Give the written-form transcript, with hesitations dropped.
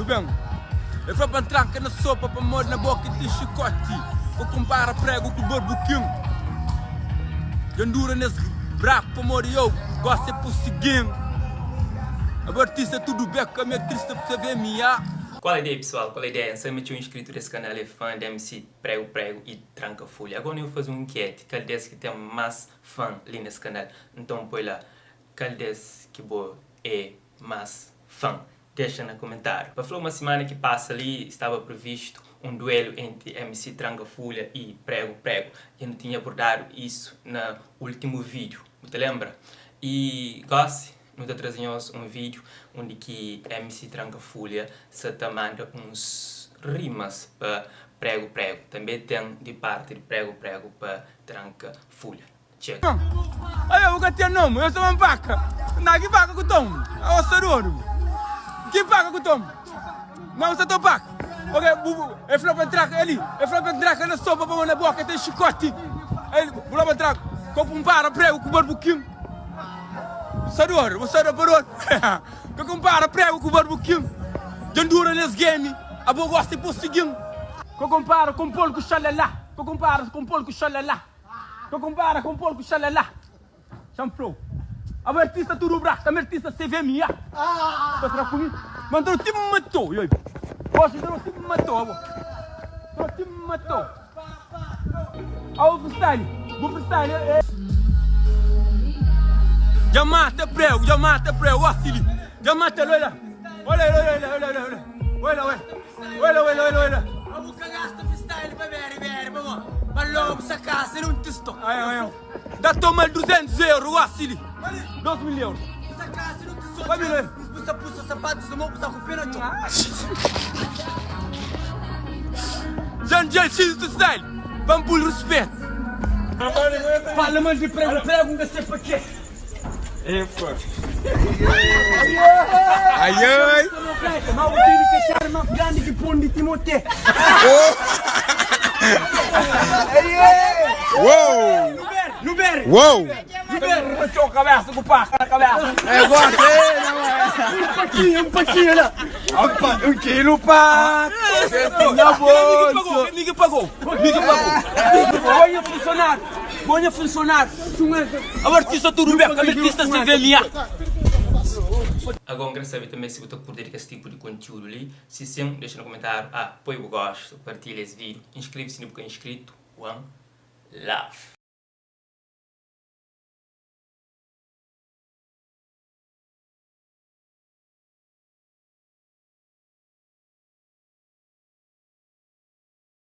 Nu ben E fla pa N tranka na sopa pamodi na boka ten xikoti Pa konpara pregu ku barbukin Dja N dura nes braku pamodi yo gosta é pusigin Abo artista tudu beka mi artista CVMA. Qual a ideia pessoal, qual a ideia? N sabe ma txeu inscrito desse canal é fã de MC Prego Prego e Tranka Fulha. Agora eu vou fazer um enquete, kal des ki tem mas fã li nesse canal? Então poi lá, kal des ki bo é mas fã? Dexa na komentáriu. Pa fla uma simana ki pasa li staba previstu un duelu entri MC Tranka Fulha y Prego Prego. Dja nu tinha abordadu isu na ultimu vídiu, bu ta lenbra? Y gosi nu ta traze nhos un vídiu undi ki MC Tranka Fulha sa ta manda uns rimas pa Prego Prego. Tanbe ten di parti di Prego Prego pa Tranka Fulha. Txeka. Aia bu ka ten nomu, eu sou un vaka. Na ki vaka ku tomu? Ô sadoru. Ki vaka ku tomu? Ma bu sa to vaka. Ok, bu bu e fla pa ntra ali, e fla pa ntra na sopa pa na boka ten xikoti. El bu fla pa ntra ko kumpara pregu ku barbukin. Sadoru, bu sa da Ka kumpara pregu ku barbukin. Dja ndura nes game, abo gosta e posigin. Ka kumpara konpol ku xalala, ka kumpara konpol ku xalala. Ka kompara com porco xalala Xa-m fla-u Abo é artista tudu brasa Ami artista CVMA Ta tra ku mi Ma N ta ti matou Yoi Oxi N ta ti matou abo N ta ti matou Abo freestyle Bu freestyle é Dja mata prego Dja mata prego Ó sili Dja mata-l Olha Olha olha olha olha olha Olha olha Wela wela wela wela. Abo ka gasta freestyle pa bere bere pamo pa lobu sa kasa nun tisto. Ai ai ai. Da tomal 200 euro gosi li. 2000 euro. Sa kasa nun tisto. Pa mi Bu sa pusa sapatos na mo bu sa ku pé na txon. Jandjel X freestyle. Pa pul respeto. Fala mal di prego prego nka se pa ke. Ai ai. Ma bu tene kexada mas grandi ki pon di Timote. Uou! Nu bere. Uou! Nu bere. Bateu kabesa ku paka na kabesa. É gosta, Um paquinho, um paquinho lá. Opa, um quilo pato. Na bolsa. Ninguém pagou. Ninguém pagou. Olha funcionário. Olha funcionário. Abo artista tudo bem, ami artista CVMA. Agora N kre sabe tanbe si bu ta kurti di kes tipu di kontiúdu li. Si sin, dexa na komentáriu. Ah, poi bu gostu, partilha es vídiu, inskreve si bu ka inskritu. One love.